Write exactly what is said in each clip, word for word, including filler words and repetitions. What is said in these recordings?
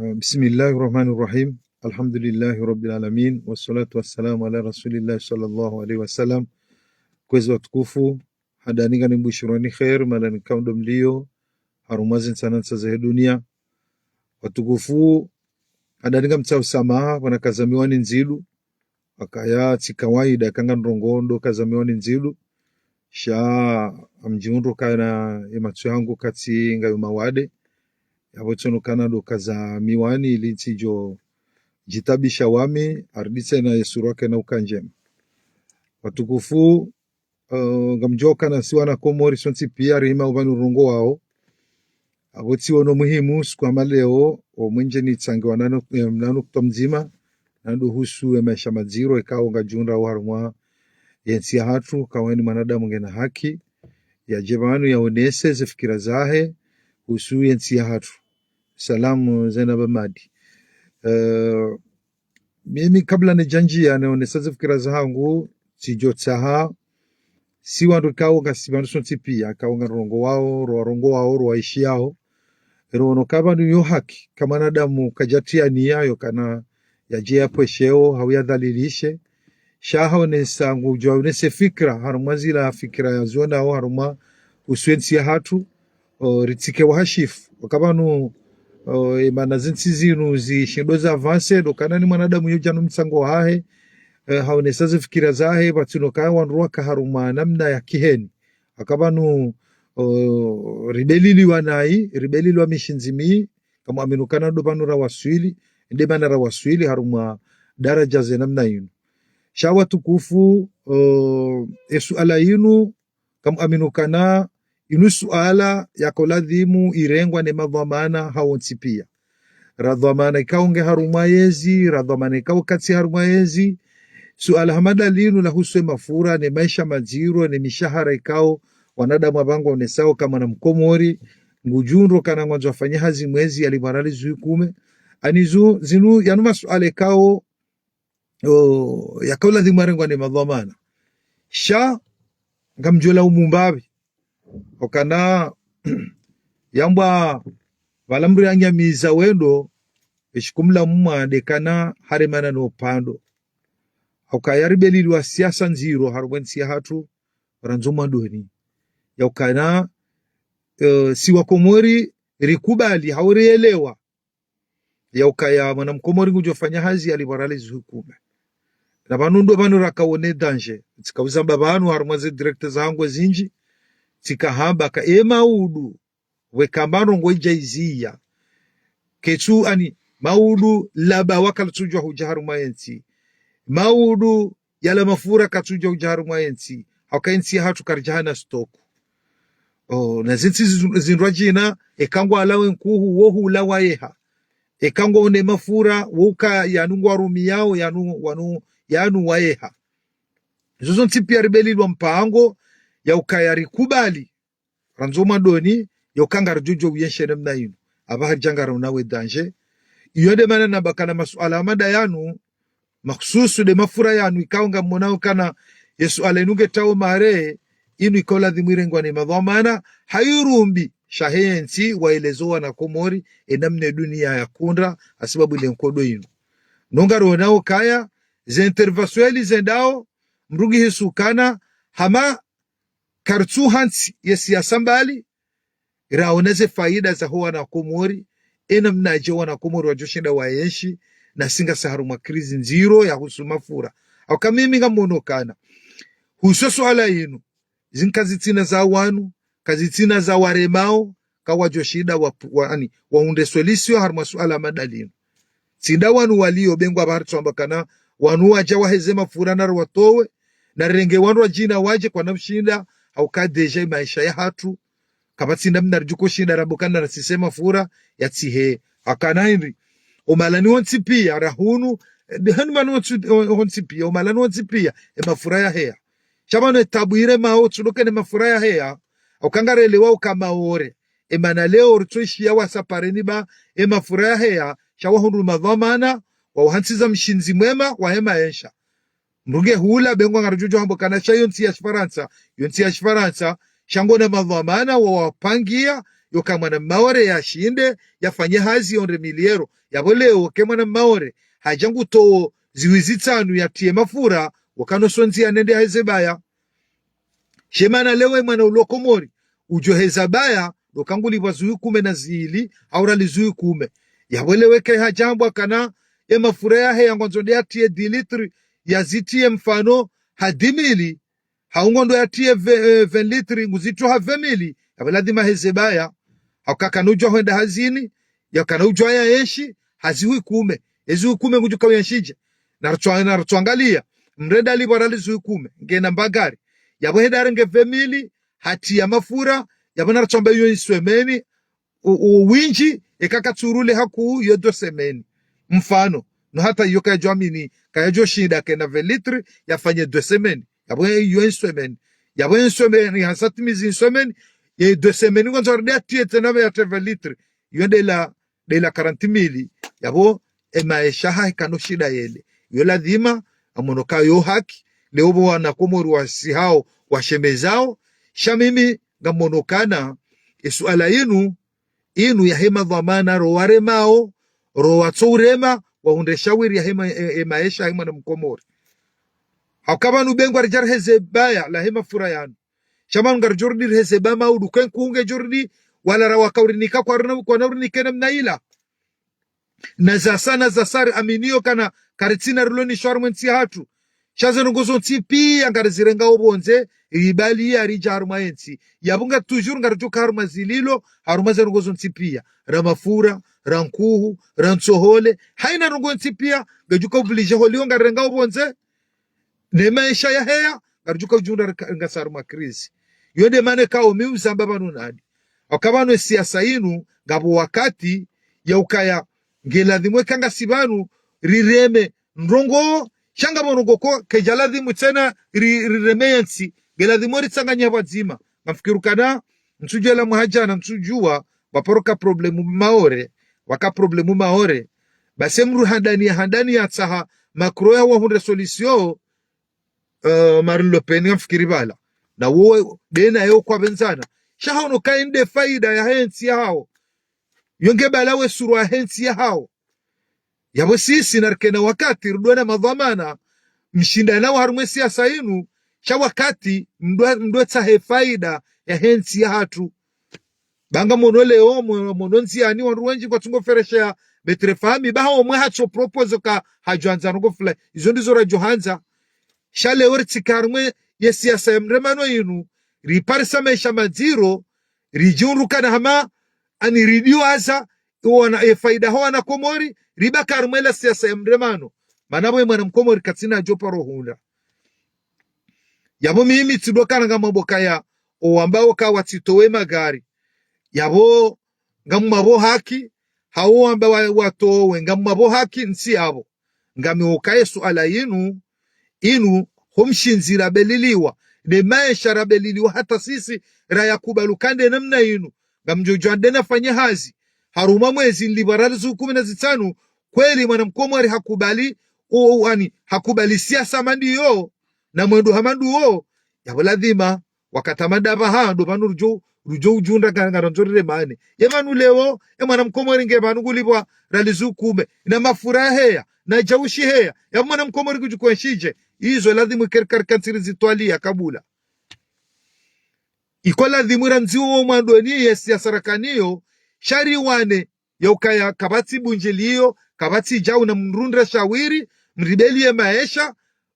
بسم الله الرحمن الرحيم. الحمد لله رب العالمين، والصلاة والسلام على رسول الله صلى الله عليه وسلم. Kwezi watukufu, handani ngamnibushuruwani kheri, mahala nikao ndo mlio, harumwa zintsi na ntsi zahe dunia. Watukufu, handani ngamtsaho usamaha, pvanu kaza miwani ndzidu, hakaya tsi kawaida, eka ngamrongoao ndo kaza miwani ndzidu. Sha ngamdjuo ndo ukana ematso yahangu katsi ngayo mawade. Yapvo tsi ndo ukana ndo kaza miwani ili ntsidjo djitaabisha wami, harudi tsena ye sura kayina uka ndjema. Watukufu, eh, ngamdjuo ukana si wana Komori sontsi pia rihima upvanu urongoao. Apvo tsi wono muhimu siku hama leo, omwenje nitsange wanano, eh, mnano kutwa mdzima, na ndo uhusu emaesha madziro, ekao ngayidjiri harumwa yentsi yahatru, kawaida mwanadamu ngena haki yadje pvanu yaonese zefikira zahe uhusu yentsi yahatru. Salamu Zainab Ahmadi. Eh, mimi kabla nidjandjiya nionese zefikira zahangu, tsidjotsaha, si wandru ikao ngasi pvanu sontsi pia, ikao ngarongoao, rwarongoao, rwaishiyao. Ero wono ukaya pvanu yo haki, eka mwanadamu kadjatria niya yo ukana yadje yapvwesheo, hau yadhalilishe. Sha haonesa ngudjo onese fikira, harumwa zila fikira yazionao, harumwa uhusu yentsi yahatru, o, ritsike wahashifu. Eka pvanu, o, emana zentsi zinu zishindo za avanse, ndo ukana ni mwanadamu yodja no mtsango wahahe, eh, haonesa zefikira zahe, pvatsi ndo ukaya wandru waka harumwa namna ya kiheni. Eka pvanu, o, ribeliliwa nayi, ribeliliwa mishindzi miyi, ngamwamini ukana ndo pvanu rawaswili, nde mana rawaswili harumwa daraja ze namna yinu. Sha watukufu, o, esuala yinu, ngamwamini ukana yinu suala yako ladhimu irengwa ne madhwamana hawontsi pia. Radhwamana ikao nge harumwa yezi, radhwamana ikao katsi harumwa yezi. Suala hama nda linu lahusu emafura, ne maesha madziro, ne mishahara ikao wanadamu apvangwa onesao eka mwana Mkomori, ngudjuo ndo ukana ngwandzo afanye hazi mwezi yalipvwa riali zihwi kume. Ani zu, zinu, yanu masuala ikao, o, yakao ladhimu yarengwa ne madhwamana. Sha, ngamdjo laumu mbapvi. Ukana, yambwa, pvala mdru yanyamiza wendo, eshikumla mwa nde ukana haremana no upvandre. Ukaya ribeliliwa siasa ndziro harumwa entsi yahatru, randzo mwandoni. Ya ukana, eh, si wa Komori, rikubali, hau rielewa ya ukaya mwana Mkomori ngudjo fanya hazi yalipvwa riali zihwi kume. Na pvanu ndo pvanu rakaone danger. Tsika uzamba pvanu harumwa ze direct zahangu zindji, tsika hamba ka emaudu, weka mbano ngoidja iziya. Ketsu ani, maudu laba wakala tsudjwa hudja harumwa yentsi. Maudu yala mafura katsudja udja harumwa yentsi. Hauka yentsi yahatru karidja hana stock. O, na zintsi zi-, zindrwadjina, eka ngwalawo enkuhu, wo hula wayeha. Eka ngwaone mafura, wo uka yanu ngwarumiyao, yanu, wanu, yanu wayeha. Zo zontsi pia ribelilwa mpango, ya ukaya rikubali. Randzo mwandoni, ya uka ngaridjo djo uyenshi namna yinu. Apvaha ridja ngarionawo danger. Iyo nde mana namba ukana masuala hama nda yanu, mahususu nde mafura yanu ikao ngamonao ukana ye suala inu nge tawo mare, inu ikao ladhimu irengwa ne madhwamana, ha irumbi, shahe yentsi, waelezo wana Komori, enamna edunia yakundra, hasibabu nde nkodo inu. No ngarionao ukaya, ze intervention eli zendao, mdru ngu hisi ukana, hama karitsu hantsi ye siasa mbali, raona ze faida zaho wana Komori, enamna dje wana Komori wadjo shinda wayenshi, na si ngasi harumwa crise ndziro yahusu mafura. Hauka mimi ngamono ukana, husu suala inu, zinu kazitsina za wanu, kazitsina za waremao, kawadjo shinda wa, wa, ani, waundre solution harumwa suala hama nda linu. Tsi nda wanu walio be ngwa pvahari tsamba ukana, wanu wadja waheze mafura na riwatowe, na rirenge wandru wadjina wadje kwana ushinda, hauka déjà maesha yahatru, kapvatsi namna ridjo ushinda ramba ukana rasise mafura, yatsihe, hakana hindri. Omahalani wontsi pia, rahunu, eh, hanu mahalani wontsi, o-, wontsi pia, omahalani wontsi pia, emafura yaheya. Sha pvanu etabu iremao, tsi ndo ukana emafura yaheya, hauka ngarelewa uka Maore. Emana leo ritsoishiya wasapareni ba, emafura yaheya, sha wahundru madhwamana, wawahantsi za mshindzi mwema, wahe maesha. Mdru nge hula, be ngwa ngaridjo djo hamba ukana sha yontsi ya Shifarantsa, yontsi ya Shifarantsa, sha ngona madhwamana, wawapangia, yoka mwana Maore yashinde yafanye hazi yahundre mili ero. Yapvo leo eka mwana Maore hadja ngutowo zihwi zitsanu yatiye mafura, woka no sondzi ya nende heze baya. She mana leo e mwana ulo Komori udjo heza baya, ndo ka ngulipvwa zihwi kume na zili, hau riali zihwi kume. Yapvo leo eka hadja hambwa kana ye mafura yahe ya ngwandzo nde yatiye dix litres, yazitiye mfano ha dix mille, hau ngwandzo yatiye ve-, eh, vingt litres, nguzitiyo ha vingt mille, yapvo lazima heze baya. Hauka kana udjuwa hwenda hazini, ya kana udjuwa yaenshi ha zihwi kume. Ezihwi kume ngudjo ka uyenshidje? Naritswa-, naritswangaliya, mndru enda alipvwa riali zihwi kume, ngena mbagari. Yapvo henda harenge vingt mille, hatiya mafura, yapvo naritswamba iyo une semaine, u-, u-, windji, eka katsurule hakuu iyo deux semaines. Mfano, no hata iyo kayadjo amini, kayadjo shinda kena vingt litres, yafanye deux semaines. Yapvo iyo une semaine. Yapvo une semaine, ya satimizi une semaine, ye deux semaines, ngwandzo arudi atiye tsena yatiye vingt litres. Iyo ndela, ndela quarante mille. Yapvo, e maesha hahe kano shinda yele. Iyo lazima, amono ka yo haki, leo pvo wana Komori wasihao, washemezao, sha mimi, ngamono kana, e suala inu, inu yahe madhwamana ro waremao, ro watso urema, wahundre shawiri yahe ma-, e, e maesha yahe mwana Mkomori. Hauka pvanu be ngwaridja riheze baya lahe mafura yanu. Sha pvanu ngaridjo rudi riheze baya maudu, kwe nkuhu ngedjo rudi, wala ra waka urinika kwarina, kwana urinike namna ila. Na zasa, na zasa riaminiyo kana karitsina rilo nisho harumwa entsi yahatru. Sha ze ndrongoo zontsi piya ngarizirengao pvondze, ribali ya ridja harumwa entsi. Yapvo nga toujours ngaridjo ka harumwa zililo, harumwa ze ndrongoo zontsi piya. Ra mafura, ra nkuhu, ra ntsohole. Haina ndrongoo yontsi piya, ngedjo ka obligé holiho ngarirengao pvondze. Ne maesha yaheya, ngaridjo ka udjihundra rika-, ngasi harumwa crise. Iyo nde mana ikao mi uzamba pvanu nadi. Hauka pvanu e siasa inu, ngapvo wakati, ya ukaya, nge lazimu eka ngasi pvanu, rireme, ndrongoo, sha ngapvo ndrongoo ko, kaidja lazimu tsena, ri-, rireme yentsi, nge lazimu ritsanganye pvwadzima. Ngamfikiri ukana, ntsudjuwa la mwaha djana, ntsudjuwa, waparo ka problème Maore, waka problème Maore. Basi mndru handani ya handani yatsaha, Macron ya wahundre solution, eh, Marine Le Pen ngamfikiri pvala. Na wo, dena yo kwapvendzana. Sha haono ka inde faida yahe ntsi yahao. Yo nge bala we surwa yahe ntsi yahao. Yapvo sisi narikena wakati rudwe na madhwamana, mshindanao harumwa e siasa inu, sha wakati mdwe, mdwe tsahe faida yahe ntsi yahatru. Ba ngamono leo, mo-, mono ndziani wandru wendji kwatsungo feresheya Maître Fahmi, ba hawo mwe hatso propose ka hadjo handza ndrongoo fulani. Izo ndizo radjo handza. Sha leo ritsike harumwa ye siasa ya mremano inu, riparisa maesha madziro, ridjihundru kana hama, ani ridiwaza, wana, e faida ho wana Komori, ribaki harumwa ela siasa ya mremano. Mana pvo e mwana Mkomori katsina djo paro hundra. Yapvo mimi tsidokana ngamwambo kaya, owambao ka watsitowe magari. Yapvo ngamwambo haki, hau wamba wa-, watowe, ngamwambo haki ntsi yapvo. Ngami ukaye suala inu, inu, ho mshindzi rabeliliwa, ne maesha rabeliliwa hata sisi, rayakubali uka nde namna inu. Ngamdjo djuwa nde nafanye hazi. Harumwa mwezi nlipvwa riali zihwi kume na zitsanu, kweli mwana Mkomori hakubali, u-, u-, ani, hakubali siasa mandiyo, na mwendo hama nduwo, yapvo lazima, wakati hama ndapvaha, ndo pvanu rudjo, rudjo udjihundra nga-, ngarandzo riremane. Ye pvanu leo, e mwana Mkomori nge pvanu ngulipvwa riali zihwi kume, na mafura heya, na djaushi heya, yapvo mwana Mkomori kudjo kwenshidje, izo lazimu ike rika-, rika ntsiri zitwaliya kabula. Iko lazimu randzi wo mwandoni ye siasa rakaniyo, sha riwane, ya ukaya kapvatsi bundjiliyo, kapvatsi djau na mrundra shawiri, mribeliye maesha,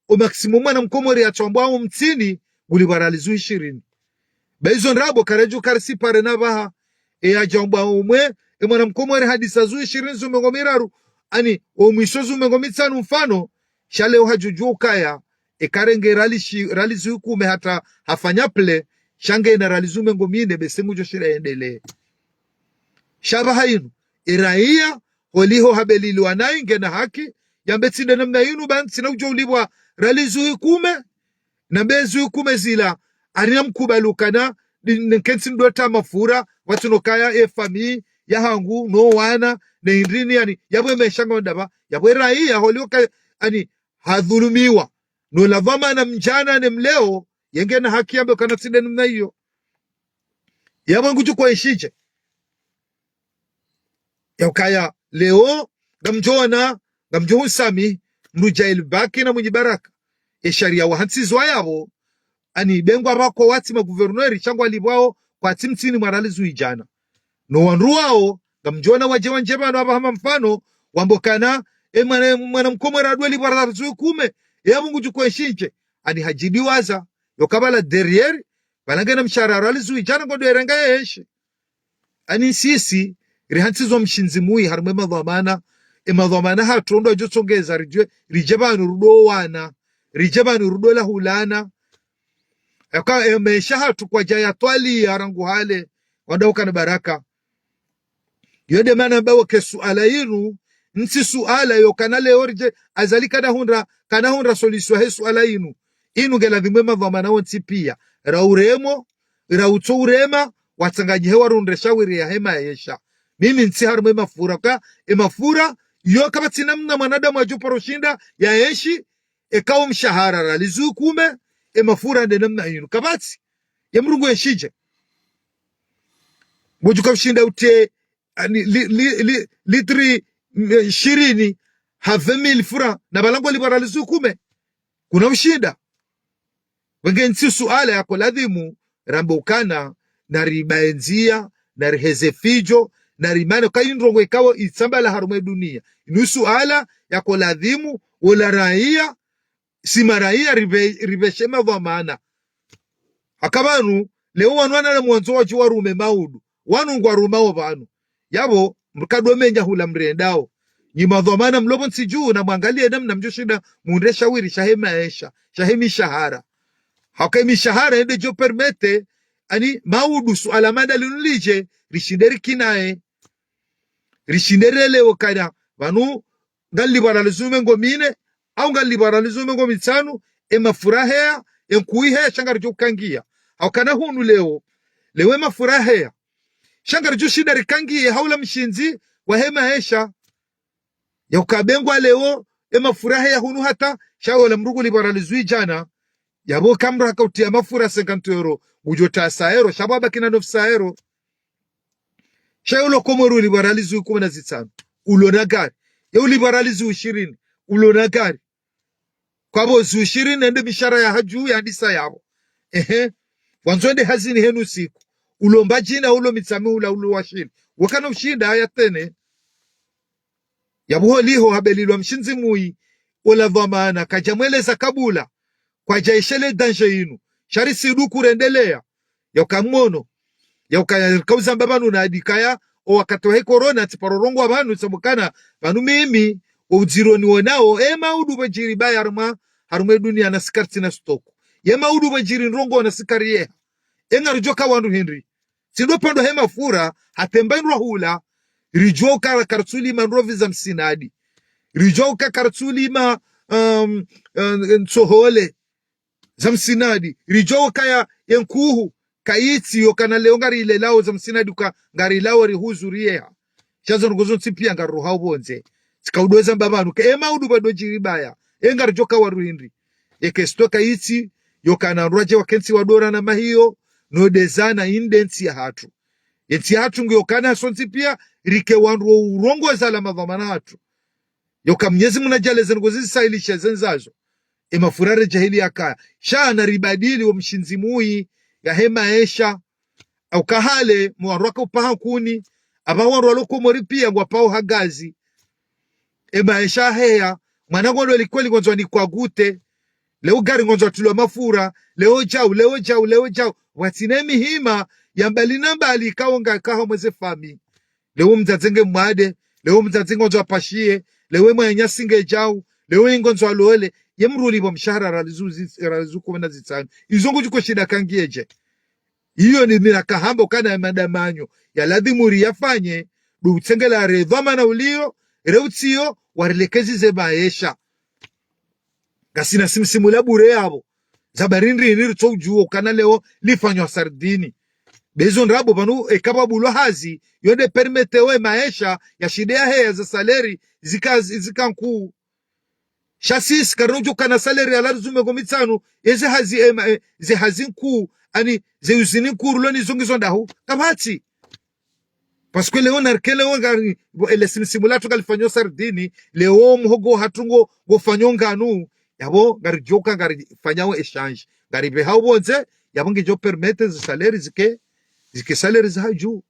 o maximum mwana Mkomori yatsambwa o mtsini, ngulipvwa riali zihwi ishirini. Ba izo ndrabo karedjo karisipare na pvaha, e yadjambwa omwe, e mwana Mkomori hadisa zihwi ishirini, zihwi mengo miraru, ani, o mwiso zihwi mengo mitsanu mfano, sha leo hadjo djuwa ukaya, e karenge riali shi-, riali zihwi kume hata hafanya pvle, sha ngena riali zihwi mengo mine, bese ngudjo shinda yendelee. Sha pvaha inu, e raiya, holiho habeliliwa nayi ngena haki, yambe tsi nde namna inu ba ntsina udjo ulipvwa riali zihwi kume, na mbe zihwi kume zila, arina mkubali ukana, ni-, ni-, nkentsi ndo ta mafura, watsuno kaya e famiyi, yahangu, no wana, ne indrini yani, yapvo e maesha ngayo ndapvi, yapvo e raiya, holiho ka, ani, hadhulumiwa. No lapvwa mana mdjana ne mleo, ye ngena haki yambe ukana tsi nde namna iyo. Yapvo ngudjo kwenshidje. Ya ukaya leo, ngamdjo ona, ngamdjo hunsami, mdru djaili baki na Mwinyi Baraka. E sharia wahantsizo yapvo, ani bengwa pvako watsi maguverneri sha ngwalipvwao kwatsi mtsini mwa riali zwi djana. No wandru wao, ngamdjo ona wadje wandje pvanu apvaha mfano, wambe ukana, e mwana, mwana mkomori adwe lipvwa riali zwi kume, e apvo ngudjo kwenshi ndje, ani hadjidiwaza, yo kabala derrière, pvala ngena mshahara riali zwi djana ngudjo erenga yenshi. Ani sisi, rihantsizo mshindzi mwi harumwa e madhwamana, e madhwamana hatru ndo adjo tsongeza ridje, ridje pvanu rudo wana, ridje pvanu rudo lahulana. Yaka, e maesha hatru kwadja ya twali ya rangu hale, wandru ukana baraka. Yo nde mana mbawo ke suala yinu, ntsi suala yo kana leo ridje, Azali kana hundra, kana hundra solution he suala yinu. Inu nge ladhimu e madhwamana wontsi pia. Ra uremo, ra utso urema, watsanganyihe warundre shawiri yahe maesha. Mimi ntsi harumwa e mafura, ka, e mafura, yo kapvatsi namna mwanadamu adjo paro shinda, ya enshi, eka o mshahara riali zwi kume, e mafura nde namna yinu. Kapvatsi, ye mdru ngu enshi dje. Ngodjo ka ushinda ute, ani, li, li, li, litri, mm, shirini, ha vingt mille francs, na pvala ngolipvwa riali zwi kume. Kuna ushinda. Wenge ntsi suala yako ladhimu, rambe ukana, na ribaye ndzia, na riheze fidjo, na rimane, ka indrongo ikao itsambala harumwa e dunia. Inu suala yako ladhimu, wola raia, si maraia ribe-, ribeshe madhwamana. Haka pvanu, leo wanu wana na mwandzo wadji warume maudu. Wanu ngwarumao pvanu. Yapvo, mkado menya hula mrendao. Nyi madhwamana mlopvo ntsi dju na mwangaliye namna mdjo shinda mundre shawiri shahe maesha, shahe mishahara. Haka e mishahara yende djo permettre, ani maudu suala mada linu lidje, rishinde rikinaye. Rishinde relewe ukana, pvanu, ngalipvwa riali zwi mengo mine, au ngalipvwa riali zwi mengo mitsanu, e mafura heya, e nkuu iheya, sha ngaridjo ukangia. Au kana hunu leo, leo e mafura heya. Sha ngaridjo shinda rikangie, haula mshindzi, wahe maesha. Ya uka bengwa leo, e mafura heya hunu hata, sha wola mdru ngulipvwa riali zwi djana. Yapvo ka mdru haka utia mafura cinquante euros, ngudjo ta cent euros, sha pvo abaki na neuf cents euros. Sha yo ulo Komori ulipvwa riali zwi kume na zitsanu. Ulo na gari. Ye ulipvwa riali zwi shirini. Ulo na gari. Kwapvo zwi shirini nde mishahara ya hadju ya ndisa yapvo. Ehe. Wandzo ende hazini henu siku. Ulo Mbadjini ulo Mitsamihuli ulo Washili. Wakana ushinda haya tsena. Yapvo holiho habelilwa mshindzi mwi. Ola dhwamana. Kadja mweleza kabula. Kwadja ishele danger inu. Sha risi duku rendelea. Ya uka mwono. Ya uka ya kauza mba pvanu na adikaya. O wakati wahe corona, tsi paro rongowa pvanu, tsabu ukana, pvanu mimi, o udziro niwonao, e maudu pvadjiri baya harumwa, harumwa e dunia na si karitsina stock. Ye maudu pvadjiri ndrongo na si kariyeha. E ngaridjo ka wandru hindri. Tsi ndo pvandru he mafura, hata mba ndrwa hula, ridjo ka karitsulima ndrovi za msinadi. Ridjo ka karitsulima, um, um, ntsohole. Za msinadi, ridjo kaya ye nkuhu, kayitsi yo kana leo ngarilelao za msinadi ka ngarilao rihuzu riyeha. Sha zo ndrongo zontsi pia ngarirohao pvondze. Tsika udo eza mba pvanu, ke e maudu pvado djiri baya, e ngaridjo ka wandru hindri. Ye ke stock kayitsi, yo kana ndrwadje wakentsi wadora na mahiyo, no dezana inde ntsi ya hatru. Ye ntsi ya hatru ngiyo kana sontsi pia, rike wandru wo urongoza la madhwamana hatru. Yo ka Mnyezi Mungu nadjaleze ndrongo zisahilishe zendzazo. E mafura redjeheli yakaya. Sha na ribadili wo mshindzi mwi yahe maesha. Au kahale, mwa wandru waka upaha nkuni. Apva wandru walo Komori pia ngwapao ha gazi. E maesha heya. Mwana ngwandro likoli ngwandzo ni kwa gute. Leo gari ngwandzo atilwa mafura. Leo djau, leo djau, leo djau. Watsina mihima ya mbali na mbali ikao ngakaho mweze fami. Leo mdzadze nge mwade, leo mdzadze ngondzo apashiye, leo mwananyasi nge djau, leo ngondzo alole, ye mdru ulipvwa mshahara riali zwi, riali zwi kume na zitsanu. Izo ngudjo ka shinda kangie dje. Iyo ni mira kahamba ukana ya madamanyo, ya ladhimu riyafanye, ndo utsengela re dhwamana uliyo, re utsiyo, warilekezi ze maesha. Ngasina simsimu la bure yapvo. Za bari ndrini ritso udjuwa ukana leo lifanywa sardini. Be zo ndrabo pvanu eka pvabulwa hazi, yo nde permettre we maesha ya shinde ya heya za salaire zika, zika nkuu. Sha sisi karina udjo kana salaire ya riali zwi mengo mitsanu, ye ze hazi, e ma, e, ze hazi nkuu, ani ze usine nkuu rilo ni zo ngizo ndahu. Kapvatsi. Parce que leo narike leo ngari, bo, ele simsimu latru ngalifanyao sardini, leo muhogo hatru ngo, ngofanyo nganu, yapvo ngaridjoka ngarifanyao échange. Ngaripvehao pvondze, yapvo ngidjo permettre ze salaire zike, zike salaire za hadju.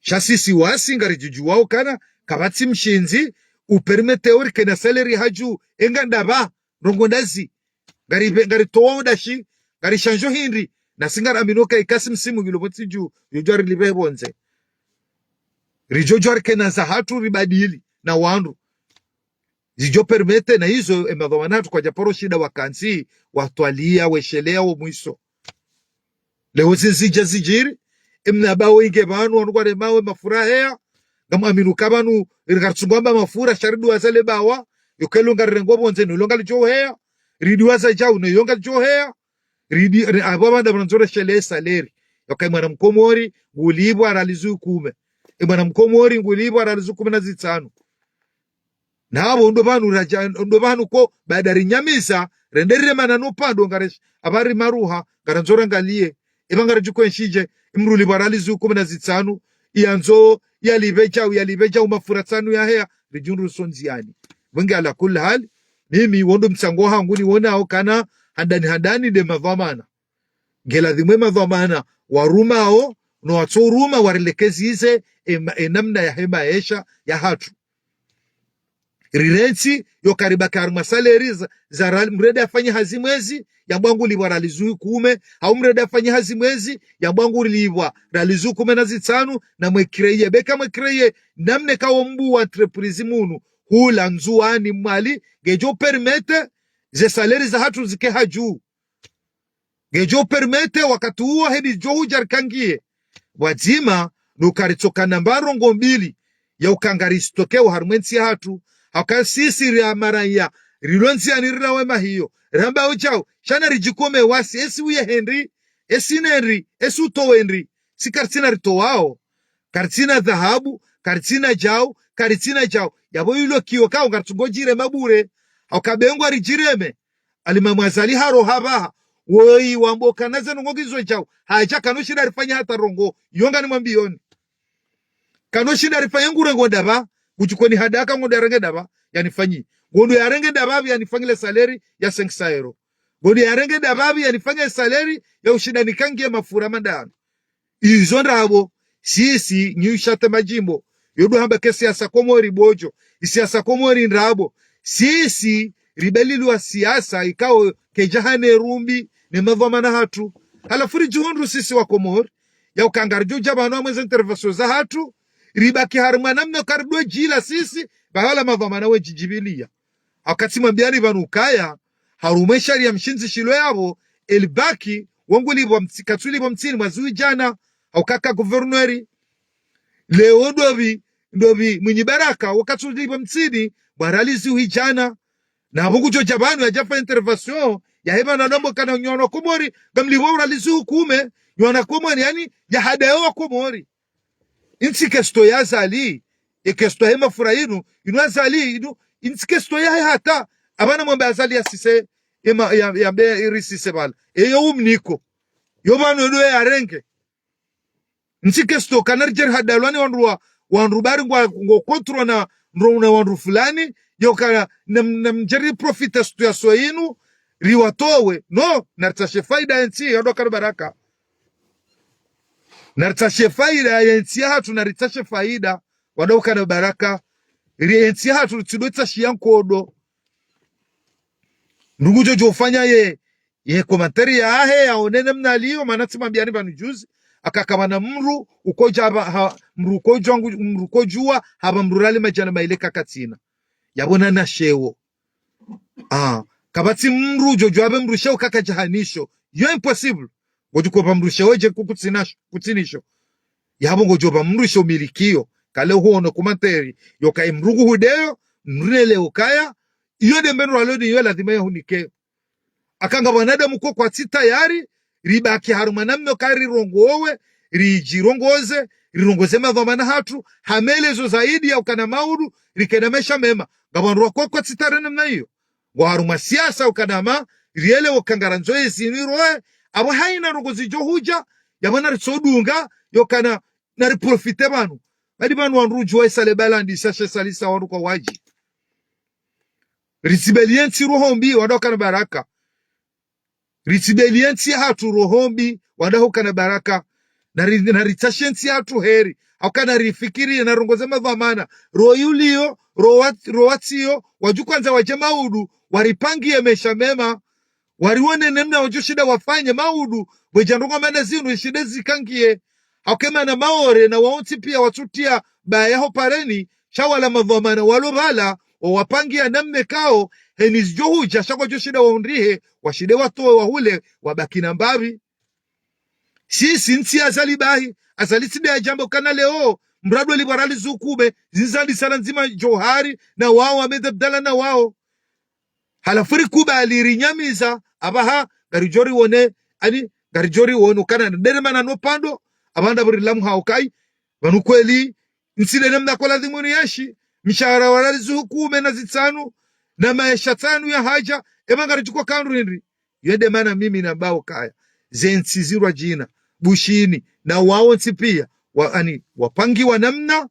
Sha sisi wasi ngaridjudjuwao ukana, kapvatsi mshindzi, upermettre urike na salaire hadju, enga ndapvi, ndrongo ndazi. Ngari, ngaritowao ndashi, ngarishandjo hindri, nasi ngaraminio uka ikasi msimu ngilo pvontsi dju, yodjo rilipve pvondze. Ridjodjo rike na za hatru ribadili, na wandru. Zidjo permettre na izo, emadhwamana hatru kwadjaparo shinda wakantsi, watwaliya, weshelea, wo mwiso. Leo zizidja zidjiri, emna bawo inge pvanu, wanu kwaremawe mafura heya, ngamwamini uka pvanu, iri ngaritsungo amba mafura, sha riduwaza le bawa, yokelo ngarirengwa pvondze, no lo ngalidjo heya, riduwaza djau, no yo ngalidjo heya, ridi, ri, apvo pvanda pvanu ndzore shele salaire, yoka emwana mkomori, ngulipvwa riali zihwi kume. Emwana mkomori, ngulipvwa riali zihwi kume na zitsanu. Na apvo ndo pvanu radja, ndo pvanu ko, baada rinyamiza, rende riremana no pvandru ngaresh, apvahari maruha, ngarandzo rangaliye, epva ngaridjo kwenshidje, emdru ulipvwa riali zihwi kume na zitsanu, yandzo, yalipve djau, yalipve djau mafura tsanu yaheya, ridjihundru riso ndziyani. Pvenge ala kulli hali, mimi wo ndo mtsango hangu niwonao ukana, handani handani nde madhwamana. Ngeladhimu emadhwamana, warumao, no watso uruma, warilekezize, ema, enamna yahe maesha, ya hatru. Rirentsi, yoka ribaki harumwa salaire za, za riali, mdru ende afanye hazi mwezi, yambwa ngulipvwa riali zihwi kume, hau mdru ende afanye hazi mwezi, yambwa ngulipvwa riali zihwi kume na zitsanu, na mwecréer, beka mwecréer, namna eka wo mbuwa entreprise munu, hula, Ndzuwani, Mwali, ngedjo permettre, ze salaire za hatru zike hadju. Ngedjo permettre wakati uwo heni djo hudja rikangiye. Pvwadzima, no uka ritsoka namba ndrongo mbili, ya uka ngari stockeo harumwa entsi ya hatru, hauka sisi ria maraya, rilo ndziyani rirawe mahiyo, ramba udjau, sha naridjikome wasi, esi uye hindri, esi nendri, esi utowe ndri, si karitsina ritowao, karitsina dhahabu, karitsina djau, karitsina djau, yapvo ilo kiyo kao ngaritsungo djirema bure, hauka be ngwaridjireme, Alimamu Azali haro hapvaha, woyi wambo kana ze ndrongo ngizo djau, hadja kano shinda rifanye hata ndrongo, yo nganimwambiyoni. Kano shinda rifanye ngurengo ndapvi, kudjikoni hadaka ngondo yarenge ndapvi, yanifanyi. Ngondo yarenge ndapvi, yanifanyile salaire ya cinq cents euros. Ngondo yarenge ndapvi, yanifanyile salaire ya ushinda nikangiye mafura mandanu. Izo ndrabo, sisi, nyi ushatse madjimbo, yo ndo hamba ke siasa Komori bodjo, isiasa Komori ndrabo, sisi, ribelilwa siasa, ikao kedjahane rumbi, ne madhwamana hatru. Halafu ridjihundru sisi wa Komori, ya uka ngaridjo dja pvanu amweze intervention za hatru, ribaki harumwa namna uka ridjo djila sisi, bahala madhwamana wedjidjibiliya. Wakati mwambiyani pvanu ukaya, harumwa esharia mshindzi shilo yapvo, elibaki, wangulipvwa mtsi, katsulipvwa mtsini mwa zihwi djana, hauka ka gouverneur. Leo ndopvi, ndopvi, Mwinyi Baraka, wakatsulipvwa mtsini, mwa riali zihwi djana. Na apvo ngudjo dja pvanu yadja fa intervention, yahe pvanu anombo kana nyi wana Komori, ngamlipvwao riali zihwi kume, nyi wana Komori, yani, yahadaye wa Komori. Intsi question ya Azali, e question he mafura inu, inu Azali, inu, intsi question yahe hata, apvana mwambe Azali yasise, ema, ya, ya be, irisise pvala. Eyo umniko. Yo pvanu edo yarenge. Intsi question kana ridjeri hadalwa ni wandru wa, wandru bari ngwa, ngo contre na, ndro na wandru fulani, yo kana, nam, namdjeri profiter situation inu, riwatowe. No, naritsashe faida yentsi, yado kana baraka. Naritsashe faida yentsi ya hatru, naritsashe faida, wado kana baraka. Ri yentsi ya hatru, tsido tsashiya nkodo. Ndrungu djo djofanya ye, ye commentaire yahe, yaone namna liyo, mana tsimwambiyani pvanu juzi, aka kapvana mdru, ukodja apva, ha, mdru ukodjua ngu, mdru ukodjua, hapva mdru riali madjana mayili kakatsina. Yapvo nana sheo. Ah, kapvatsi mdru djo djua apve mdru sheo kakadjahanisho. Yo impossible. Ngodjo kopva mdru sheo dje kukutsina sho, kutsinisho. Yapvo ngodjo pva mdru sheo milikiyo. Kale huono commentaire. Yoka mdru nguhudeyo, mdru nele ukaya. Iyo nde mbendro aloni iyo lazima yahunike. Aka nga wanadamu ko kwatsi tayari, ribaki harumwa namna uka rirongowe, ridjirongoze, rirongoze madhwamana hatru, ha maelezo zaidi ya ukana maudu, rikena maesha mema. Nga wandru wako kwatsi tayari namna iyo. Ngwa harumwa siasa ukana ma, rielewe uka ngarandzo ezinu irowe, apvo haina ndrongo zidjo hudja, Yapvo naritsodunga, yokana, nariprofite pvanu. Badi pvanu wandru udjuwa isale balandi, sashe salisa wandru kwa wadji. Ritsibeliye ntsi roho mbi, wandru wakana baraka. Ritsibeliye ntsi yahatru roho mbi, wandru wakana baraka. Nari-, naritsashe ntsi yahatru heri. Hauka narifikiri, narongoze madhwamana. Roho yuliyo, roho wa-, roho watsiyo, wadjukwandza wadje maudu, waripangiye maesha mema. Wariwone namna wadjoshinda wafanye maudu, bwedja ndrongoo mana zinu ishinde zikangiye. Hauka emana Maore na waontsi piya watsutiya baya ho pareni, sha wala madhwamana walo pvala, wawapangiya namna ikao, heni zidjohudja, sha kwadjoshinda wahundrihe, washinde watowe wahule, wabaki na mbapvi. Sisi ntsi ya Azali bahi, Azali tsi nde yadjamba ukana leo, mradi wo lipvwa rali zukume, zindzandisa la ndzima Djohari, na wao, Ahmed Abdallah na wao. Halafu rikubali rinyamaza, apvaha, ngaridjo riwone, ani, ngaridjo riwone, ukana nderemana no pvandro, apvaha ndapvo rilamuha ukayi, pvanu kweli, ntsi nde namna kola dhimuni yenshi, mishahara wa rali zukume na zitsanu, na maesha tsanu ya hadja, ema ngaridjo ko kandru hindri. Yo nde mana mimi namba ukaya, ze ntsi zirwa djina, Bushini, na waontsi piya, wa, ani, wapangiwa namna,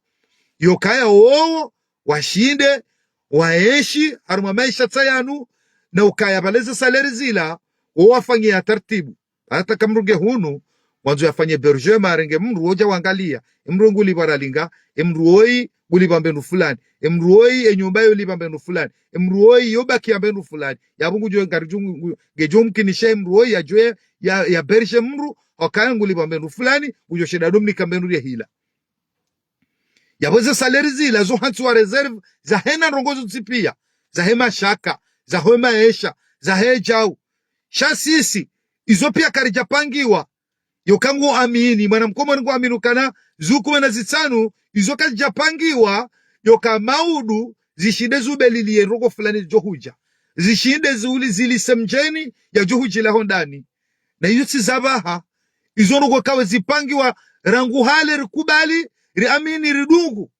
yokaya wowo, washinde, waenshi, harumwa maesha tsayanu, na ukaya pvale ze salaire zila, wo wafanyiya taratibu. Hata ka mdru nge hunu, wandzo yafanye hébergement, arenge mdru wodja wangaliya, emdru ngulipvwa rali nga, emdru woyi ngulipvwa mbapvi fulani, emdru woyi enyumba yo lipvwa mbapvi fulani, emdru woyi yo baki ya mbapvi fulani, yapvo ngudjo ngaridjo ngu-, ngedjo mkinisha emdru woyi yadjo ya, ya héberger mdru, hukaya ngulipvwa mbapvi fulani, ngudjoshinda ndo mnika mbapvi ya hila. Yapvo ze salaire zila zo hantsiwa réserve, zahe na ndrongoo zontsi piya, zahe mashaka, zahe maesha, zahe djau. Sha sisi, izo piya karidjapangiwa, yoka ngu amini, mwana mkomori ngu amini ukana, zukume na zitsanu, izo kazidjapangiwa, yoka maudu, zishinde zubeliliye ndrongoo fulani zidjohudja. Zishinde ziuli zilise mdjeni, yadjohudjila hondani. Na iyo tsi za pvaha, izo ndrongoo kawe zipangiwa, rangu hale rikubali, riamini ridungu.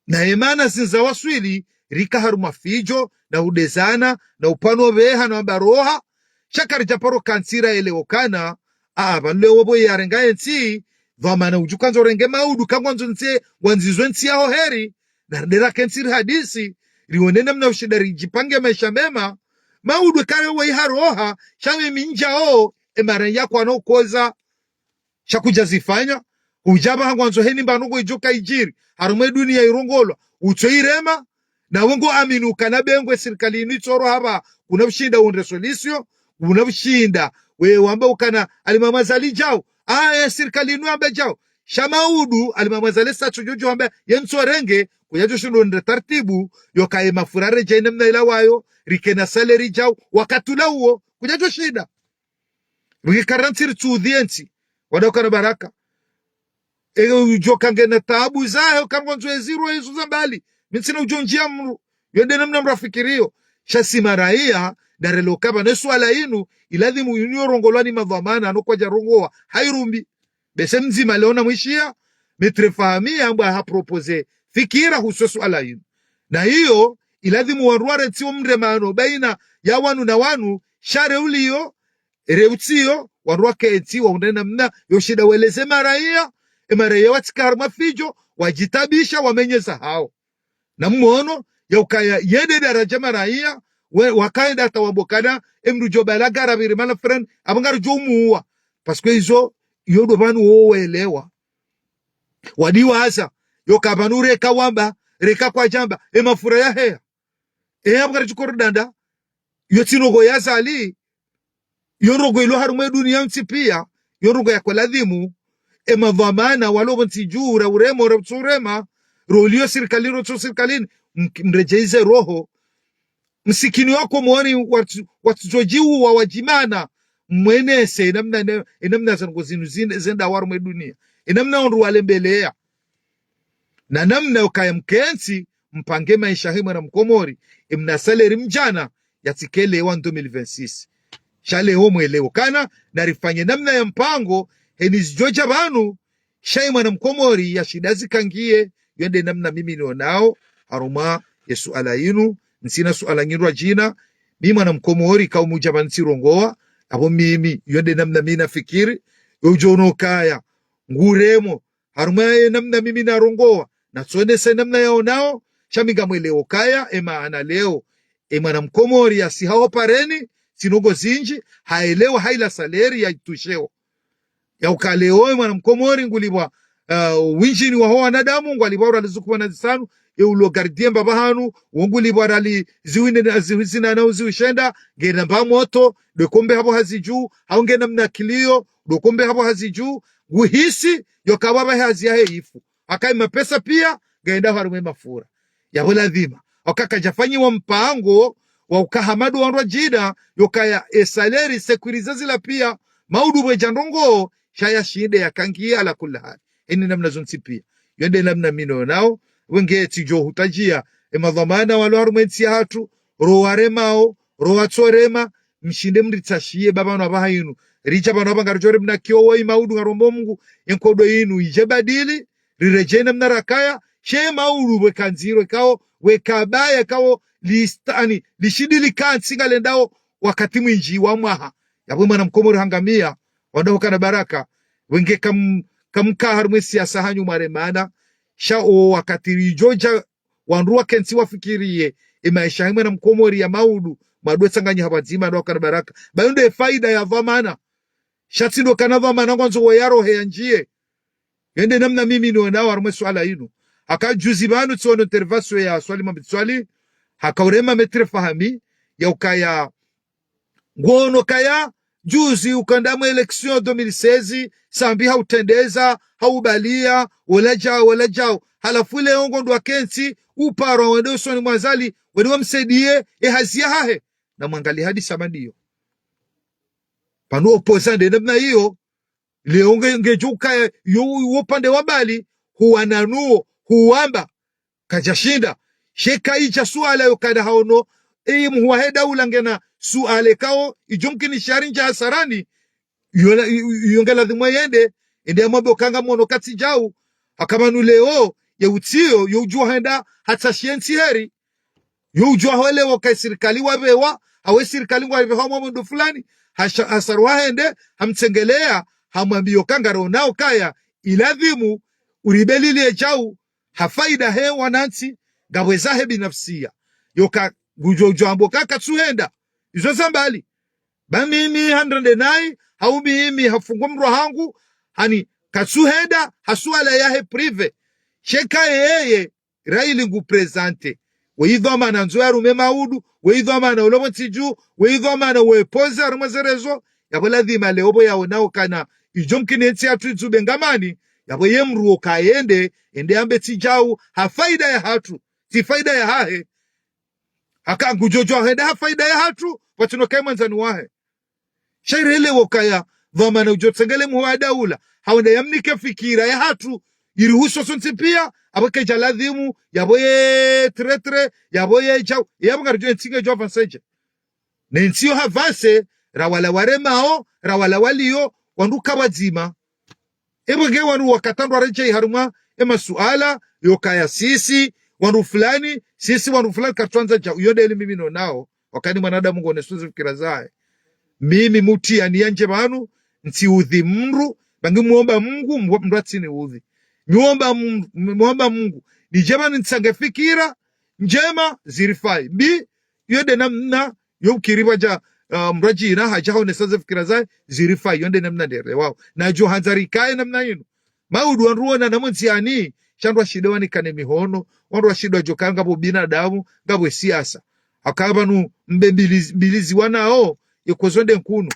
Na emana zindza waswili, rika harumwa fidjo, na udezana, na upvano pveha, na wamba roha, sha karidjaparo kantsi raelewe ukana, a, pvanu leo pvo yarenga entsi, dhwamana udjo kandza urenge maudu, ka ngwandzo ntsi, ngwandzizwe ntsi yaho heri, na ridera kentsi rihadisi, riwone namna ushinda ridjipange maesha mema, maudu kare wa iha roha, sha mimi ndjao, emara yakwana ukoza, sha kudja zifanya, udja pvaha ngwandzo heni mba ndrongoo idjo kayidjiri, harumwa edunia irongolwa, utso irema, na we ngo amini ukana be ngwe sirikali inu itsoro hapva, kuna ushinda undre solution, kuna ushinda, we wamba ukana, Alimamu Azali djau, a, e sirikali inu yamba djau, sha maudu, Alimamu Azali satsu djodjo wamba, ye ntso renge, kuyadjoshinda undre taratibu, yoka ye mafura redjeyi namna ilawayo, rike na salaire djau, wakati ula uwo, kuyadjoshinda. Rikara ntsi ritsuudhi entsi, wandru wakana baraka. E udjo kangena taabu zahe, ukana ngwandzo ezirwa izo za mbali. Mi ntsina udjo ndjia mdru, yo nde namna mdru afikiriyo. Sha si maraiya, ndarelewe ukaya ne suala inu, iladhimu inu yorongolwa ni madhwamana, no kwadja rongowa, ha irumbi. Bese mdzima leo namwishiya, Maître Fahmi yamba ha proposer fikira husu suala inu. Na iyo, iladhimu wandru waretsiwo mremano baina ya wanu na wanu, sha reuliyo, reutsiyo, wandru wakentsi, wahundre namna, yoshinda weleze maraiya, emaraiya watsike harumwa fidjo, wadjitabisha, wamenyeza hawo. Na mwono, ya ukaya, yende daraja maraiya, we, wakaenda hata wamba ukana, emdru djo bala gara biri mana friend, apvo ngaridjo umuwa. Parce que izo, iyo ndo pvanu wo welewa. Wadiwaza, yoka pvanu reka wamba, reka kwadjamba, emafura yaheya. E, apvo ngaridjo korodanda, yo tsi ndrongoo ya Azali, yo ndrongoo ilo harumwa edunia yontsi piya, yo ndrongoo yako ladhimu, emadhwamana, walo pvo ntsi dju, ra urema, ra utsurema, ro uliyo sirikalini, ro utso sirikalini, mk-, mredjeize roho. Msikini wa Komori, watsu-, watsudjodjiuwa wadjimana, mwenese, enamna, ne-, enamna za ndrongoo zinu zin-, zenda harumwa edunia. Enamna wandru walembeleya. Na namna yokaya mkentsi, mpange maesha he mwana mkomori, emna salaire mdjana, yatsike leo wa deux mille vingt-six. Sha leo mwelewe ukana, narifanye namna ya mpango, heni zidjodja pvanu, sha ye mwana mkomori, yashinda zikangiye, yo nde namna mimi nionao, harumwa ye suala inu, ntsina suala nyindrwa djina, mi mwana mkomori, ka umudja pvanu tsirongowa, apvo mimi, yo nde namna mi nafikiri, Udjo ono kaya nguremo harumwa ye namna mimi narongowa, natsonese namna yaonao. Sha mi ngamwelewo kaya e maana leo e mwana mkomori yasiha ho pareni, tsi ndrongoo zindji, haelewa haila salaire ya itushewo. Ya uka leo e mwana mkomori ngulipvwa, uh, winjini waho wanadamu, ngwalipvwa riali zikumi na zisanu, e ulo gardien mbapvi hanu, wo ngulipvwa riali zihwi ne, zihwi zina na zihwi shenda, ngena mba moto, ndo kombe hapvo hazi dju, hau ngena mna kilio, ndo kombe hapvo hazi dju, nguhisi, yo ka pvapvo hazi yahe ifu. Haka e mapesa pia, ngaenda harumwa e mafura. Yapvo ladhima. Oka kadjafanyiwa mpango wa uka hama ndo wandru wadjina, yokaya e salaire sécurisé zila pia, maudu pvwedja ndrongoo, sha yashinde yakangiye ala kulli hali. Eni namna zontsi pia. Yo nde namna mi nonao, wenge tsidjo hutadjia, e madhwamana walo harumwa e ntsi yahatru, ro waremao, ro watsorema, mshinde mritsashiye ba pvanu apvaha inu. Ridja pvanu apvaha ngaridjo remna kiyo wo i maudu ngarombo Mungu, e nkodo inu idje badili, riredjei namna rakaya, she maudu pvweka ndziro ikao, pvweka baya ikao, listani, lishindi lika ntsi ngalendao, wakati mwindji wa mwaha. Yapvo e mwana mkomori hangamia, wandao hukana baraka, wenge kam-, kamka harumwa e siasa hanyu mwaremana, sha o wakati ridjodja wandru wakentsi wafikiriye, e maesha yahe mwana mkomori ya maudu, mwadwe tsanganya hapvadzima, wandao hukana baraka. Ba yo nde faida ya dhwamana. Sha tsi ndo kana dhwamana ngwandzo wo yarohe yandjiye. Yo nde namna mimi nonao harumwa e suala inu. Haka juzi pvanu tsiwono intervention ya Swali Mohamed Swali, haka urema Maître Fahmi, ya ukaya, ngwono kaya, juzi ukandamo élection deux mille seize, Sambi hautrendeza, haubalia, wala djao, wala djao. Halafu leo ngondro wakentsi, uparo wende usoni mwa Azali, wende wamsaidiye, e hazi yahahe. Na mwangalie hadisi hama ndiyo. Pvanu opposant nde namna iyo, leo nge, ngedjo ukaya, yo, wo upande wa mbali, huwananuo, huwamba, kadjashinda. She kaidja suala yo kada haono, e mhuu wahe daula ngena suala ikao, idjo mkini shari ndja hasarani, yo la, yo, yo nge ladhimu yende, ende yamwambe oka ngamwono katsi djau, haka pvanu leo, ye utsiyo, yo udjua henda, hatsashiye ntsi heri, yo udjua hole woka e sirikali wapvewa, hawe sirikali ngwapvewa mwa mwendo fulani, hasha-, hasarwa hende, hamtsengelea, hamwambiyo ka ngaronao kaya, iladhimu, uribeliliye djau, ha faida he wanantsi, ngapvo ezahe binafsia. Yoka ngudjo udjo ambo ka katsuhenda, izo za mbali. Ba mimi handrende nayi, hau mimi hafungwa mdru hangu, hani katsuhenda, ha suala yahe privé. She ka yeye, raili ngu présenter. We idhwamana ndzo yarume maudu, we idhwamana ulomo ntsi dju, we idhwamana we poze harumwa ze réseaux, yapvo ladhima leo pvo yaonao kana, idjo mkini e ntsi yahatru idzubengamani, yapvo ye mdru oka yende, ende yambe tsi djau, ha faida yahatru, tsi faida yahahe. Haka ngudjo djua hende ha faida yahatru, pvatsina kaye mwandzani wahe. Sha irelewo kaya, dhwamana udjo tsengele mhuu wa daula, hawenda yamnike fikira yahatru, irihusu sontsi pia, apvo kedja ladhimu, yapvo ye traitre, yapvo ye djau, yapvo ngaridjo e ntsi ngedjo avancer dje. Ne ntsi yo havancer, ra wala waremao, ra wala walio, wandru ka pvadzima. Epvo nge wandru wakati wandru waredjei harumwa e masuala, yokaya sisi, wandru fulani, sisi wandru fulani katsuandza djau, iyo nde eli mimi nonao, wakati mwanadamu ngoneso ze fikira zahe. Mimi mutsi yani yandje pvanu, ntsiudhi mdru, ba ngimuomba Mungu, mdru atsiniudhi. Miomba Mungu, miomba Mungu, nidje pvanu nitsange fikira ndjema, zirifai. Mbi, iyo nde namna, yo ukiri pvadja, ah, mdru adjina, hadja haonesa ze fikira zahe, zirifai, iyo nde namna nderewao. Na djo handza rikaye namna inu. Maudu wandru wonana mo ndziani, sha wandru washinde wanikane mihono, wandru washinde wadjo kaya ngapvo binadamu, ngapvo siasa. Haka pvanu mbe mbilizi, mbilizi wanao, ye kozo nde nkunu.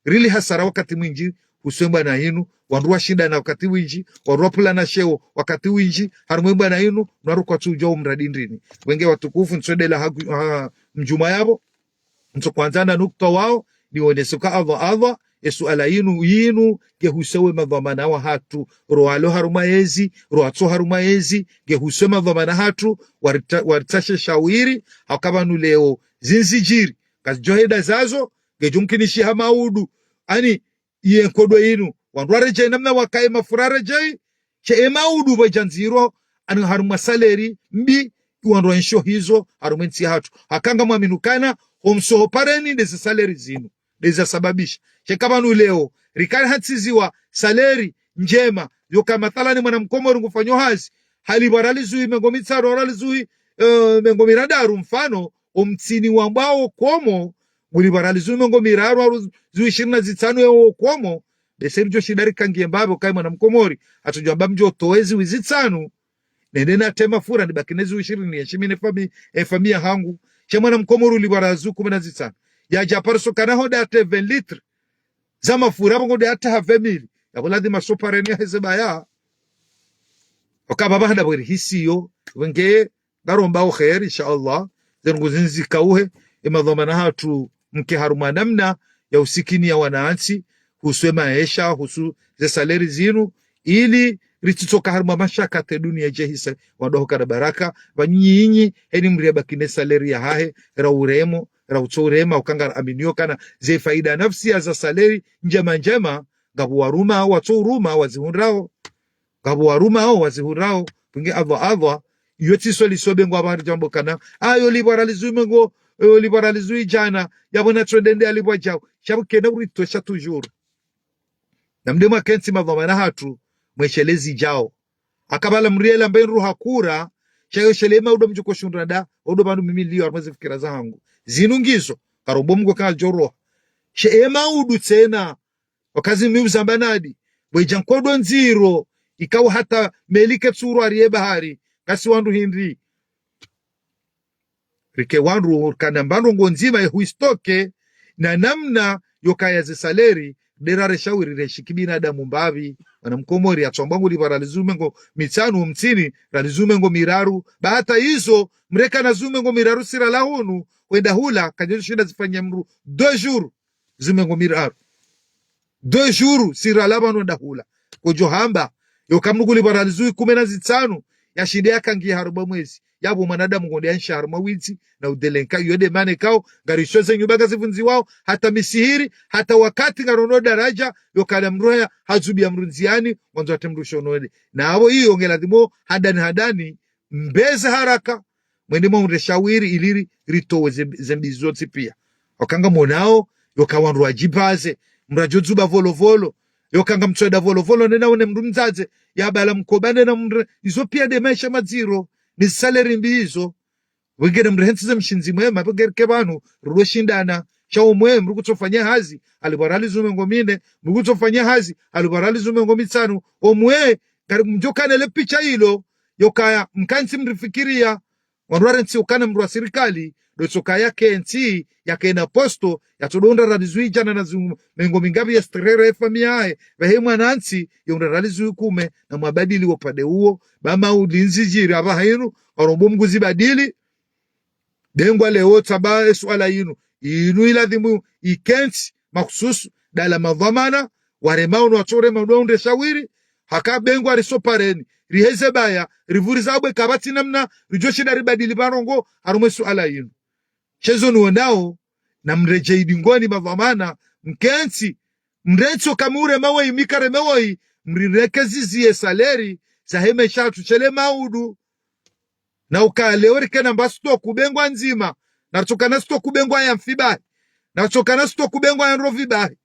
Rili hasara wakati mwindji, huswe mbwana inu, wandru washindana wakati windji, wandru wapvulana sheo wakati windji, harumwa e mbwana inu, na wandru kwatsu udjua o mradi ndrini. Wenge watukufu, ntswendela ha, ha, mdjumwa yapvo, ntso kwandza na nukta wao, nionese ka Allah, Allah, e suala inu, inu, nge huswe we madhwamana wahatru, ro walo harumwa ezi, ro watso harumwa ezi, nge huswe madhwamana hatru, warita-, waritashe shawiri, haka pvanu leo, zindzi djiri, kazidjo henda zazo, ngedjo mkinishiha maudu, ani, iye nkodo inu, wandru waredjei namna wakaye mafura yaredjei, she e maudu pvadja ndziro, ani harumwa salaire mbi, wandru waenshio hizo, harumwa e ntsi yahatru. Haka ngamwaminu kana, ho msoho pareni nde ze salaire zinu, nde zasababisha. She ka pvanu leo, rikari hantsiziwa, salaire ndjema. Yoka mathalani mwana mkomori ngufanyo hazi, halipvwa riali zui mengo mitsanu, riali zui, eh, mengo mirandaru mfano, omtsini wambwao komo, ngulipvwa riali zui mengo miraru, au zui ishirini na zitsanu yeo komo, bese ridjo shinda rikangie mbapvi, ukaye mwana mkomori, atsudjo amba mdjo towe zui zitsanu, nende nate mafura nibaki ne zui ishirini, yenshi mi ne fami-, e famiyi yahangu. She mwana mkomori ulipvwa riali zui kume na zitsanu. Yadja pariso kana honde ate vingt litres za mafura, apvo ngonde ate ha vingt mille. Yapvo ladhima sopareni yaheze baya. Oka pvapvo handa pvo rihisiyo, wenge, ngaromba o kheri, insha Allah. Zenu nguzindzi kauhe, e madhwamana hatru mke harumwa namna ya usikini ya wanantsi, husu e maesha, husu ze salaire zinu, ili ritsitsoka harumwa mashaka te dunia djehisa, wandru waho kana baraka, pvanyinyi, heni mdru yabaki ne salaire yahahe, ra uremo, ra utso urema, uka ngaraminio kana, ze faida nafsia za salaire, ndjema ndjema, ngapvo warumao, watso uruma, wazihundrao. Ngapvo warumao, wazihundrao, pvenge apvo apvo, iyo tsi swali sobe ngwapvo hari djambo kana, ayo lipvwa riali zui mengo, yo lipvwa riali zui djana, yapvo natso ndende alipvwa djao. Sha pvo kena uritosha toujours. Na mde mwakentsi madhwamana hatru, mweshelezi djao. Aka pvala mdru yela mbe ndru hakura, sha yo shele maudu mdjuko shundra nda, odo pvanu mimi liyo harumwa ze fikira zahangu. Zinu ngizo, karombo Mngu kandjo roha. She e maudu tsena, wakazi mi uzamba nadi, bwe dja nkodo ndziro, ikao hata meli ketsurwa riye bahari, ngasi wandru hindri. Rike wandru, kana mba ndrongo ndzima ye huistoke, na namna yokaya ze salaire, nde rare shawiri reshi kibinadamu mbapvi, mwana mkomori, atsoamba ngulipvwa riali zui mengo mitsanu, omtsini, riali zui mengo miraru, ba hata izo, mreka na zui mengo miraru sira la hunu, wenda hula, kandjo shinda zifanya mdru deux jours, zui mengo miraru. Deux jours, sira la pvanu nda hula. Kodjo hamba, yoka mdru ngulipvwa riali zui kume na zitsanu, yashinde yakangie harumwa mwezi. Yapvo mwanadamu ngonde yanshi harumwa widzi, na udelenka, iyo nde mana ikao, ngarisho ze nyumba ngazivundziwao, hata misihiri, hata wakati ngarono daraja, yoka la mdru haya, hazubi ya mdru ndziani, wandzo ate mdru shonode. Na apvo iyo ngeladhimo, handani handani, mbeze haraka, mwende mwaundre shawiri ili ri-, ritowe ze-, zembi zontsi pia. Oka ngamonao, yoka wandru wadjipvaze, mdru adjo dzuba volovolo, yoka ngamtsoenda volovolo, nena one mdru mdzadze, ya pvala mkoba nena mdru, izo pia nde maesha madziro, ni salaire mbi izo. Wenge na mdru hentsi ze mshindzi mwema, pvenge rike pvanu, rudo shindana, sha omwe, mdru kutsofanya hazi, alipvwa riali zui mengo mine, mdru kutsofanya hazi, alipvwa riali zui mengo mitsanu, omwe, ngari mdjo kana le picha ilo, yokaya, mkantsi mrifikiria, wandru warentsi ukana mdru wa sirikali, ndo tsoka yakentsi, yakena posto, yatsodo hundra riali zui djana na zui mengo mingapvi ya strere e famiyi yahe, pvahe mwanantsi, yahundra riali zui kume, na mwabadili wo pvande uwo, ba maudu ndzidjiri apvaha inu, karombo Mngu zibadili, bengwa leo tsamba e suala inu. Inu iladhimu ikentsi mahususu, dala madhwamana, waremao no watso rema ndo waundre shawiri, haka bengwa risopareni, riheze baya, ripvuriza bwe kapvatsi namna, ridjo shinda ribadili pva ndrongo, harumwa e suala inu. She zo nuonao, na mredjei dingoni madhwamana, mkentsi, mrentsi oka mi urema weyi, mi kareme weyi, mrireke zizi ye salaire, zahe maesha hatru shele maudu, na ukaya leo rikena mba stoku bengwa ndzima, na ritsokana stoku bengwa ya mfi bahi, na ritsokana stoku bengwa ya ndrovi bahi.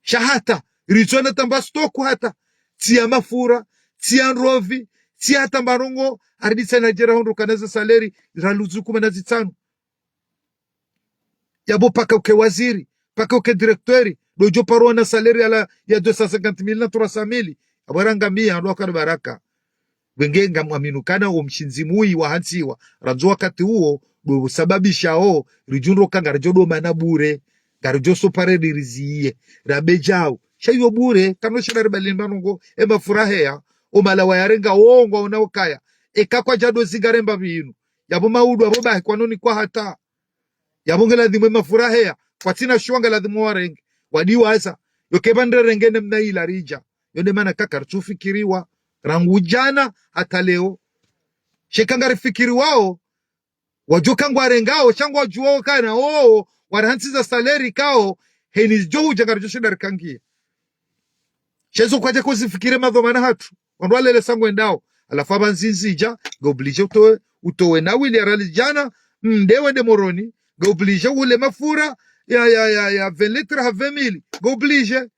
Sha hata, ritsona tamba stoku hata, tsi ya mafura, tsi ya ndrovi, tsi hata mba ndrongo, ariditsa na djera hondro kana ze salaire, riali zui kume na zitsanu. Yapvo paka uke waziri, paka uke directeur, ndo djo parwa na salaire ya la, ya deux cent cinquante mille na trois cent mille. Apvo ranga mia, ndo wakati baraka. Wenge ngamwaminu kana wo mshindzi mwi wahantsiwa. Randzo wakati uwo, ndo usababishao, ridjundro ka ngaridjo do mana bure. Ngaridjo sopare diriziye. Rabe djau. Sha iyo bure, kano shida ribali mba ndrongo, e mafura heya, o malawa yarenga, o ngwaona ukaya. Eka kwadjado zinga remba pvinu. Yapvo maudu, apvo bahi, kwanonikwa hata. Yapvo ngeladhimu e mafura heya, kwatsina shuwa ngeladhimu warenge. Wadiwaza, yoke pvandre renge ne mna ila ridja. Yo nde mana kaka ritsufikiriwa, rangu djana hata leo. She ka ngarifikiriwao, wadjo ka ngwarengao, sha ngwadjuwao kana, oo, warihantsiza salaire kao, heni djo hudja ngaridjo shinda rikangie. She zo kwadja kuzifikire madhwamana hatru. Wandru walele sangu endao. Halafu apva nzinzidja, nge obligé utowe, utowe na wili ya riali djana, mde wende Moroni, nge obligé ule mafura, ya, ya, ya, ya vingt litres ha vingt mille, nge obligé.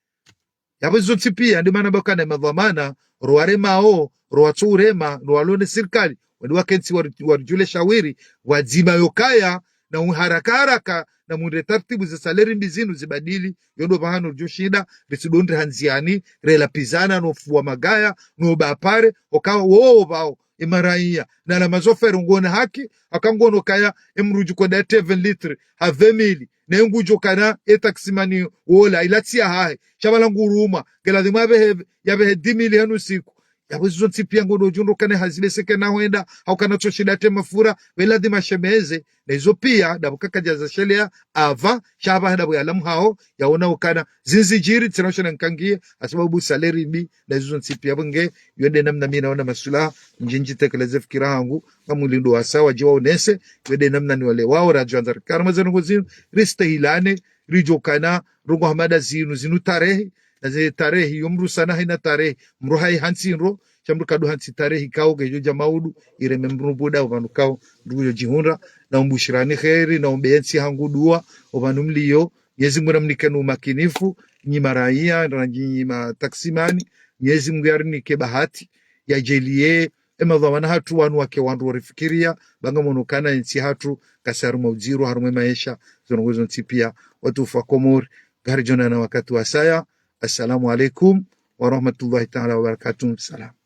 Yapvo zontsi pia, nde mana pvwakana madhwamana, rowaremao, rowatso urema, rowalo ne sirikali, wende wakentsi wari-, waridjule shawiri, wadzima yokaya, na uharaka haraka, na mundre tartibu ze salaire mbi zinu zibadili, yo ndo pvahanu ridjoshinda, ritsidondre handziani, relapvizana, no fuwa magaya, no bapare, oka wowo pvao, emaraya, na la mazofero ngona haki, aka ngono kaya, emrudju koda teve litre, ha vingt mille, ne ngudjo kana, etaksimani, wola, ilatsi ya hahe, sha pvala nguruma, ngeladhimu yapvehe, yapvehe dix mille hanu siku. Yapvo zizo ntsi pia ngono djundro kana hazibeseke na hwenda, hau kana tsoshida te mafura, pveladhima shemeze, na izo pia, ndapvo kakadja za shelea, apva, sha apva ndapvo yalamu hao, yaona ukana, zinzidjiri, tsina ushana nkangie, hasababu salaire mbi, na izo ntsi pia pvenge, yo nde namna mi naona maswala, ndjindji tekeleze fikira hangu, ngamlindo wasaya, djiwaonese, yo nde namna ni wale wao, radjo andza rikana, mazana ngozinu, ristehilane, ridjokana, rongoa hamada zinu, zinu tarehi, na ze tarehi, yo mdru sana haina tarehi, mdru hayi hantsi ndro, sha mdru kadu hantsi tarehi kao, ngedjo dja maudu, ireme mdru buda, opvanu kao, mdru kudjo djihundra, na umbushirani kheri, na umbe entsi hangu dua, opvanu mlio, Mnyezi Mngu namnikeni umakinifu, nyi maraya, na nyi mataksimani, Mnyezi Mngu yarinike bahati, yadjaaliye, emadhwamana hatru wanu wake wandru warifikiria, ba ngamono kana entsi hatru, ngasi harumwa udziro, harumwa maesha, zo ndrongoo zontsi pia, watukufu wa Komori, ngaridjo onana wakati wasaya. Assalamu alaikum wa rahmatullahi ta'ala wa barakatuh. Salam.